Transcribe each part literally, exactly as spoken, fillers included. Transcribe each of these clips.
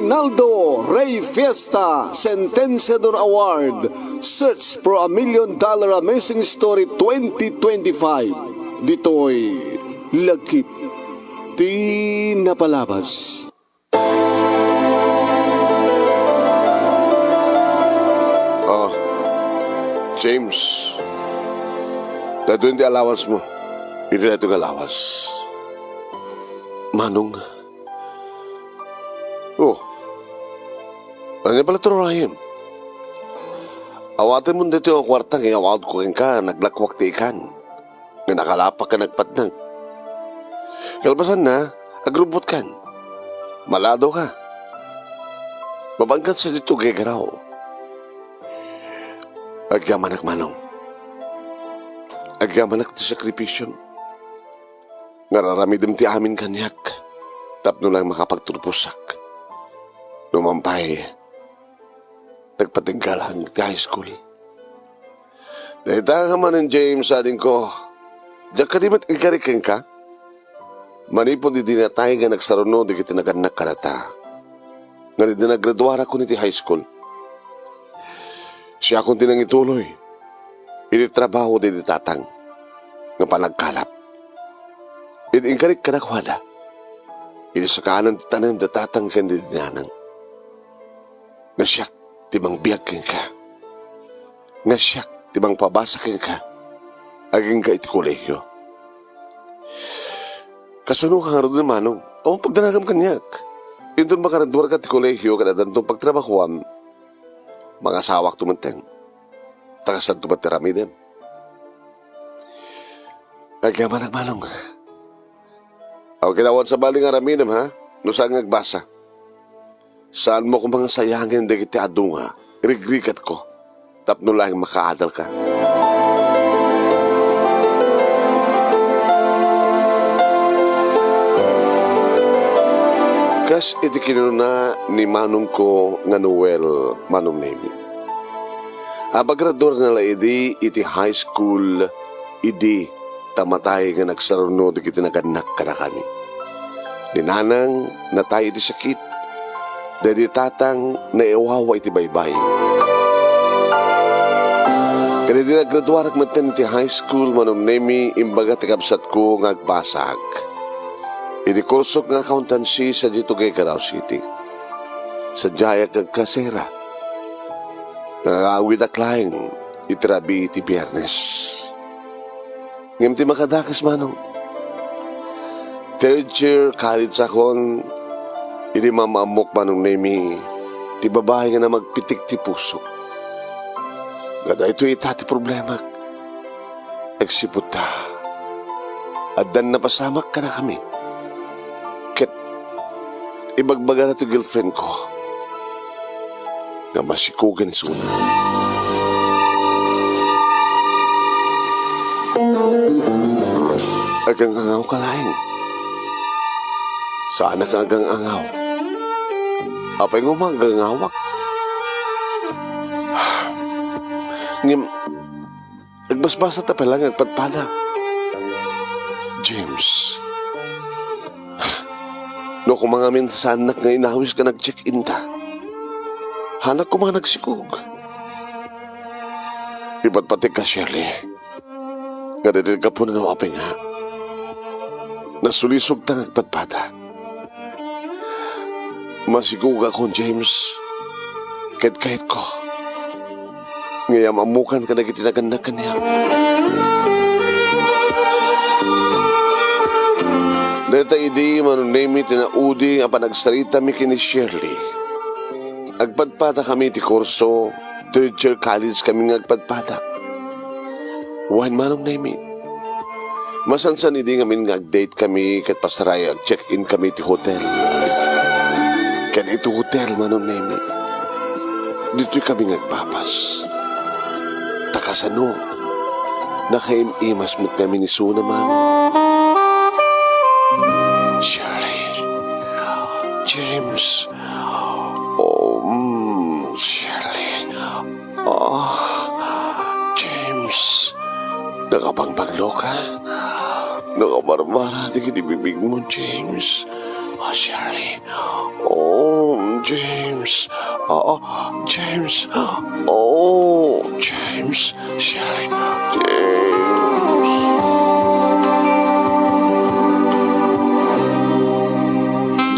Naldo Rey Fiesta Sentenciador Award, Search for a Million Dollar Amazing Story twenty twenty-five. Ditoy Lagip ti Napalabas. Ah, James, daytoy ti allowance mo. Iti daytoy nga lawas. Manong, oh, ania pala ti urayem? Awatenmo daytoy nga kuarta nga iyaw-awatko kenka, naglakwak ti ikan. Nga nakalapak ken nagpatnag. Kalpasanna, agrubbotkan. Malado ka. Mabaankan sadiay ti gagaraw. Agyamanak, Manong. Agyamanak ti sakripisiom. Nga ar-aramidem ti amin kaniak tapno lang makapagturposak. No man pay, nagpatingga laeng ti high school. Dayta nga manen, James, adingko. Diak kadi met inkarik kenka? Manipud idi natay nga nagsaruno dagiti nagannak kadata, nga idi nagraduarakon iti high school, siakon ti nangituloy iti trabaho daydi tatang nga panagkalap. Idi inkarik kadakuada, idi sakanan ti tanem da tatang ken daydi nanang. Nga siak ti mangbiag kenka. Nga siak ti mangpabasa kenka agingga iti kolehio. Kasano ka ngarud, Manong? Awan pagdanagam kaniak. Inton makaraduarka ti kolehio ket addanton pagtrabahuam, mangasawakto metten. Ta kasadto met ti aramidem. Agyamanak, Manong. Aw, ket awan sabali nga aramidem, ha? No saan nga agbasa. Saanmo koma nga sayangen dagiti adu nga rigrigatko tapno laeng makaadalka. Kas iti kinuna ni manongko nga Noel, Manong Nemi, apagraduarna la idi iti high school idi ta matay nga nagsaruno dagiti nagannak kadakami. Ni nanang natay iti sakit, daydi tatang naiwawa iti baybay. Ken idi nagraduarak metten iti high school, Manong Nemi, imbaga ti kabsatko nga agbasaak iti kursok nga accountancy sadiay Tuguegarao City. Sadiayak nga agkasera. Nga agawidak laeng iti rabii ti Biernes. Ngem ti makadakes, Manong, third year college akon idi maam-ammok, Manong Nemi, ti babai nga namagpitik ti pusok. Nga daytoy ita ti problemak. Agsipud ta, addan napasamak kadakami. Ket ibagbagana ti girlfriendko nga masikogen isuna. Agang-angawka laeng. Saanak nga agang-angaw. Apay nga umagang-angawak? Ngem, agbasbasat pay laeng nga agpadpada. James, no koma ngamin saannak nga inawis nga nag-check-in ta, haanak koma nga nagsikog. Ipatpatikka, Shirley, nga daydi gapuna no apay nga nasulisog ta nga agpadpada. Masikogakon, James, ket kayatko nga iam-ammokan kadagiti nagannak kaniak. Dayta idi, Manong Nemi, ti naudi a panagsaritami ken ni Shirley. Agpadpadakami iti kurso, third year college kami nga agpadpada. Wen, Manong Nemi, masansan idi ngamin nga ag-date kami ket pasaray ag-check-in kami iti hotel. Ket iti hotel, Manong Nemi, ditoy kami nga agpapas. Ta kasano, nakaim-imas met ngamin isuna, Mami. Shirley, James, oh, mm, Shirley, ah, James, nakabangbanglawka? Nakabarbara dagiti bibigmo, James. Ah, Shirley. Oh, James. Ah, ah, James. Oh, James. Shirley. James.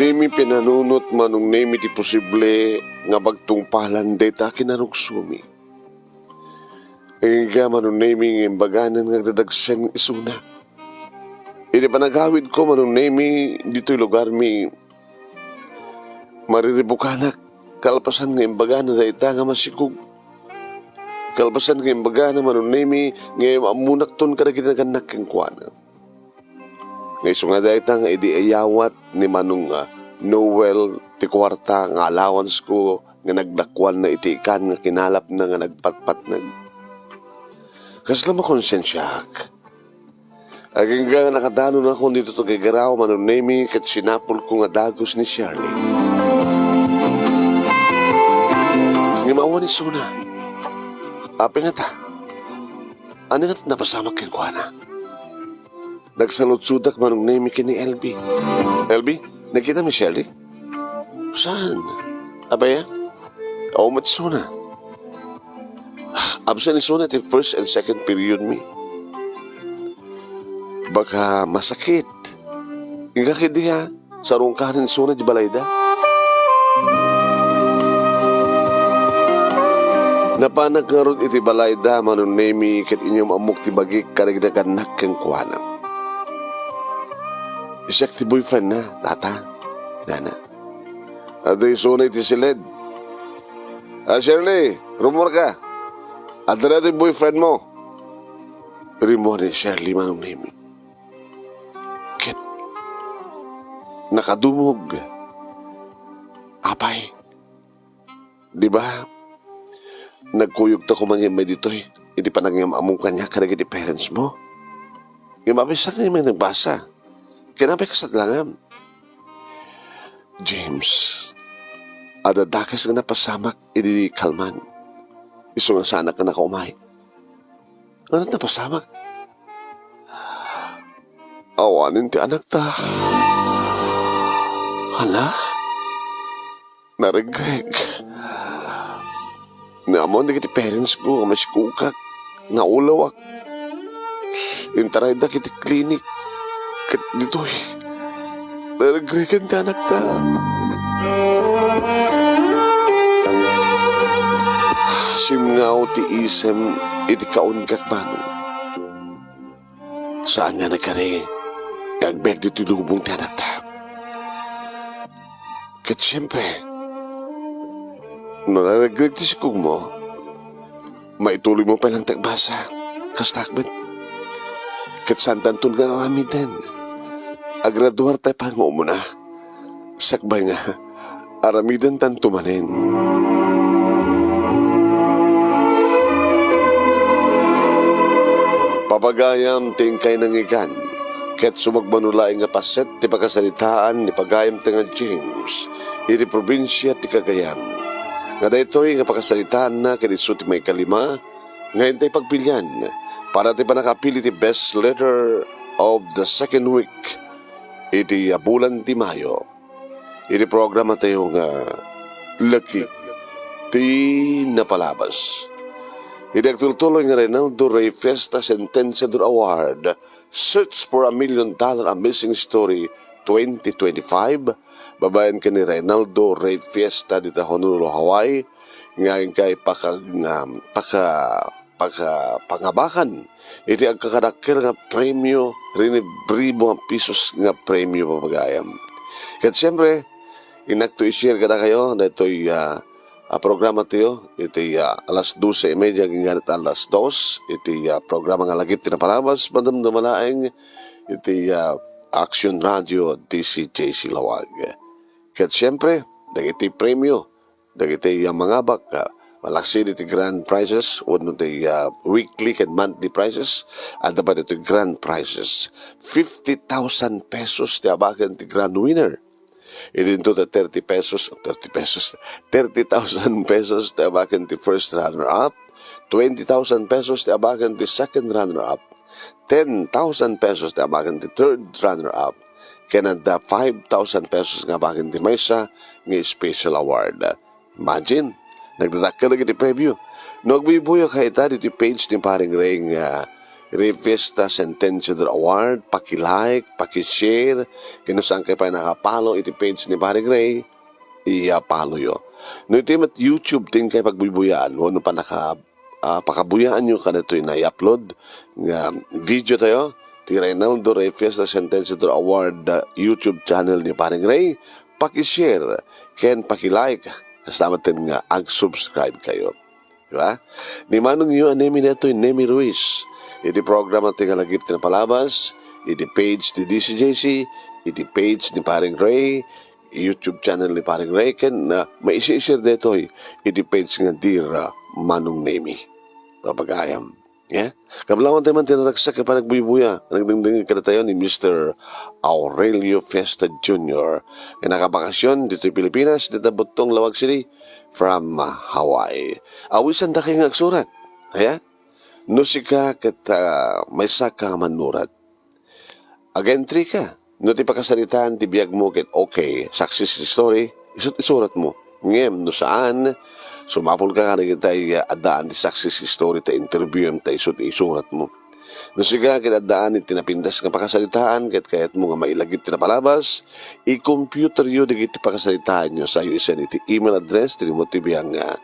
Dimi pinanunot Manong Nemi ti posible nga pagtungpalan dayta kinaruksomi. Agingga Manong Nemi nga imbaganan nga agdadagsen isuna. Idi panagawidko Manong Nemi ditoy lugarmi, mariribukanak kalpasan nga imbagana dayta nga masikog. Kalpasan nga imbagana Manong Nemi nga ammonakton kadagiti nagannak kenkuana. Nga isu nga dayta nga idi ayawat ni Manong, ah, Noel ti kuarta nga allowance ko nga nagdakuanna iti ikan nga kinalapna nga nagpatpatnag. Kasla makonsensiak. Agingga nga nakadanonakon ditoy Tuguegarao, Manong Nemi, ket sinapulko nga dagus ni Shirley. Ngem awan isuna. Apay ngata? Ania ngata ti napasamak kenkuana? Nagsaludsodak Manong Nemi ken ni Elby. Elby, nagkitam ni Shirley? Saan? Apay a? Awan met isuna. Absent isuna ti first and second period mi. Baka masakit. Inka ketdi a, sarungkanen isuna ti balayda. Napanak ngarud iti balayda, Manong Nemi, ket inyam-ammok ti bagik kadagiti nagannak kenkuana. Siak ti boyfriend na, tata, nana. Adda isuna iti siled. Ah, Shirley, rummuarka. Adda daytoy boyfriend mo. Rimmuar ni Shirley, Manong Nemi. Ket nakadumog. Apay, di ba, nagkuyogta koma nga immay ditoy iti panangam-ammom kaniak kadagiti parents mo? Ngem apay sa nga immay nagbasa? Ken apay kasla langam? James, adda dakes nga napasamak idi kalman. Isu nga saanak nga nakaumay. Ania ti napasamak? Awanen ti anakta. Hala? Naregreg. Naammoan dagiti parents ko nga masikogak, naulawak. Intaraydak iti klinik. Ket ditoy, naregregan ti anakta. Simngaw ti isem iti kaungegak, Manong. Saan nga nagkari nga agbiag ditoy lubong ti anakta. Ket siempre, no naregreg ti sikogmo, maituloymo pay lang ti agbasa. Kastak met. Ket saantanton nga aramiden. Agraduarta pay nga umuna. Sakbay nga, aramidentanto manen. Papagayam ti inkay nangngegan, ket sumagmamano laeng nga paset ti pakasaritaan ni pagayamta nga James iti probinsia ti Cagayan, nga daytoy nga pakasaritaanna ket isu ti maikalima nga intay pagpilian para ti pannakapili ti best letter of the second week iti bulan ti Mayo. Iti programatayo nga Laki ti Napalabas. Iti agtultuloy nga Reynaldo Rey Fiesta Sentenciador Award, Search for a Million Dollar, a Missing Story twenty twenty-five, babaen ken ni Reynaldo Rey Fiesta dita Honolulu, Hawaii, nga inkay paka-, nga paka-, paka-, pangabakan iti agkakadakkel nga premio, rinibribo nga pisos nga premio, papagayam. Ket siempre, inakto i-share kadakayo daytoy, ah, a programatayo iti, ah, alas doce y media agingga iti alas dos iti, ah, programa nga Lagip ti Napalabas, madamdama laeng iti, ah, Action Radio D C J C Laoag. Ket siempre, dagiti premio, dagiti, ah, mangabak, ah, malaksid iti grand prizes wenno ti, ah, weekly ken monthly prizes, adda pay ditoy grand prizes. Fifty thousand pesos ti abaken ti grand winner. Idinto ti thirty pesos, thirty pesos, thirty thousand pesos ti abaken ti first runner-up, twenty thousand pesos ti abaken ti second runner-up, ten thousand pesos ti abaken ti third runner-up, ken adda five thousand pesos nga baken ti maysa nga special award. Imagine, nagdadakkel dagiti premio. No agbuybuya ka ita ditoy page ni Paring Ray nga Rey Fiesta Sentenciador Award, paki-like, paki-share, ken no saan kayo pay naka-follow iti page ni Paring Ray, iya-follow yo. No iti met YouTube ti inkay pagbuybuyaan, wenno panaka-, ah, pakabuyaanyo kadatoy nga i-upload nga video tayo, ti Reynaldo Rey Fiesta Sentenciador Award, ah, YouTube channel ni Paring Ray, paki-share, ken paki-like, kasta met nga ag-subscribe kayo. Di ba? Ni manongyo a Nemi daytoy, Nemi Ruiz. Iti programa ti nga lagip ti napalabas, iti page ti D C J C, iti page ni Paring Ray, YouTube channel ni Paring Ray, ken, ah, maisi-share daytoy iti page nga Dear, ah, Manong Nemi. Papagayam. Yeah? Kablawan tayo man ti naragsak ken panagbuybuya, nagdengdengngeg kadatayo ni Mister Aurelio Fiesta Junior nga nakabakasyon ditoy Pilipinas, dita Buttong, Laoag City, from, ah, Hawaii. Awisan dakay nga agsurat. Aya? No sika ket, ah, maysa ka manurat, ag-entry ka. No ti pakasaritaan ti biagmo ket okay, success story, isut-, isuratmo. Ngem no saan, sumapulka kadagitay addaan ti success story ta interviewem ta isut-, isuratmo. No sika ket addaan iti napintas nga pakasaritaan ket kayatmo nga mailagip ti napalabas, i-computeryo dagiti pakasaritaanyo, sayo i-send iti email address ti rimmuto ti biag nga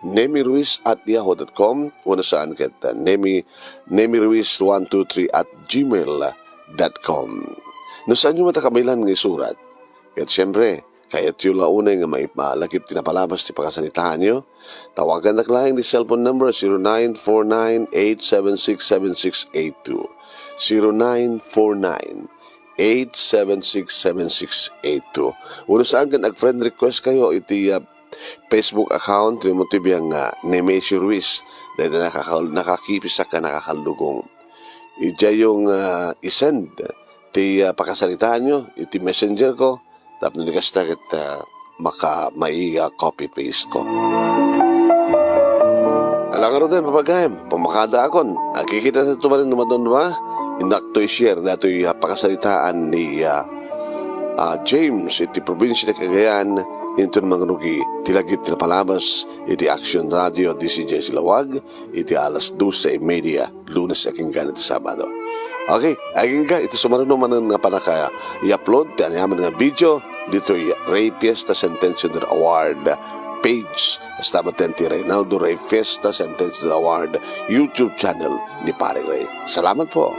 nemiruiz at yahoo dot com, wenno saan ket, ah, nemi, nemiruiz one two three at gmail dot com. No saanyo met a kabaelan nga isurat, ket siempre, kayatyo la unay nga mai-, malagip ti napalabas ti pakasaritaanyo, tawagannak laeng ti cellphone number zero nine four nine eight seven six seven six eight two. Zero nine four nine eight seven six seven six eight two. Wenno saan ket ag-friend request kayo iti, ah, Facebook account ti rimmuto ti biag nga Nemesio Ruiz. Dayta nakakal-, nakakipisak ken nakakallugong. Idiayyo nga, ah, i-send ti, ah, pakasaritaanyo iti messenger ko tapno ni kasta ket, ah, maka-, mai-, ah, copy paste ko. Ala ngaruden, papagayam, pamakadaakon. Agkikita tayo manen no madunua. Innakto i-share daytoy, ah, pakasaritaan ni, ah, ah, James iti probinsia ti Cagayan, inton mangrugi ti lagip ti napalabas iti Action Radio D C J C Laoag iti alas doce y media, Lunes agingga iti Sabado. Okay, agingga iti sumaruno manen nga panaka-i-upload ti aniaman nga video ditoy Rey Fiesta Sentenciador Award page. Basta met ti Reynaldo Rey Fiesta Sentenciador Award YouTube channel ni Pare Rey. Salamat po.